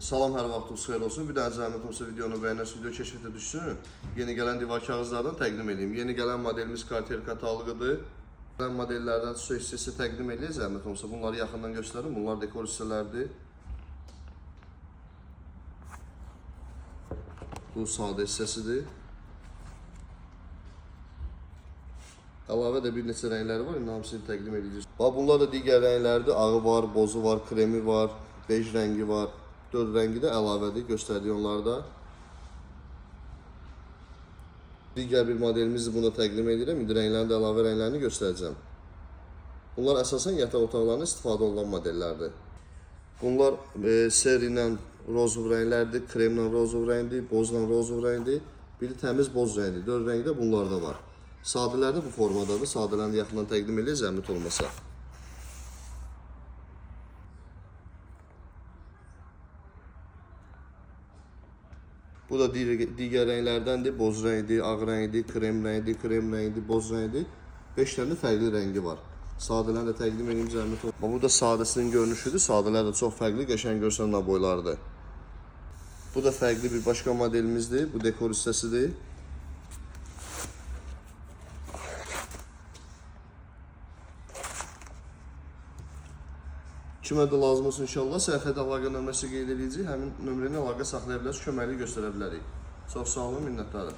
Salam, hər vaxtınız xeyir olsun. Bir dənə zəhmət olsa videonu bəyənərsiniz, video keşfətə düşsün. Yeni gələn divar kağızlardan təqdim edeyim. Yeni gələn modelimiz Cartier kataloqudur. Gələn modellərdən xüsusi hissəsi təqdim eləyək zəhmət olsa. Bunları yaxından göstərim. Bunlar dekor hissələrdir. Bu sadə hissəsidir. Əlavə də bir neçə rəngləri var. İndi hamısını təqdim edəcəyik. Bax bunlar da digər rənglərdir. Ağı var, bozu var, kremi var, bej rəngi var. 4 rəngi də əlavədir, göstərdik onlarda. Digər bir modelimizi buna təqdim edirəm. İndi rənglərini də əlavə rənglərini göstərəcəm. Bunlar əsasən yataq otaqlarında istifadə olunan modellərdir. Bunlar seri ilə rozov rənglərdir, kremlə rozov rəngdir, bozla rozov rəngdir. Biri təmiz boz rəngdir. 4 rəng də bunlarda var. Sadələr də bu formadadır. Sadələrini də yaxından təqdim eləyək zəhmət olmasa. Bu da digər rənglərdəndir. Boz rəngdir, ağ rəngdir, krem rəngdir, krem rəngdir, boz rəngdir. 5 dənə fərqli rəngi var. Sadələrini də təqdim edeyim zəhmət olmasa. Bu da sadəsinin görünüşüdür. Sadələr də çox fərqli, qəşəng görsənən aboylardır. Bu da fərqli bir başqa modelimizdir. Bu dekor hissəsidir. Kimə də lazım olsun inşallah sərxəd əlaqə nömrəsi qeyd edəcəyik. Həmin nömrəni əlaqə saxlaya bilərsiniz, köməklik göstərə bilərik. Çox sağ olun, minnətdarım.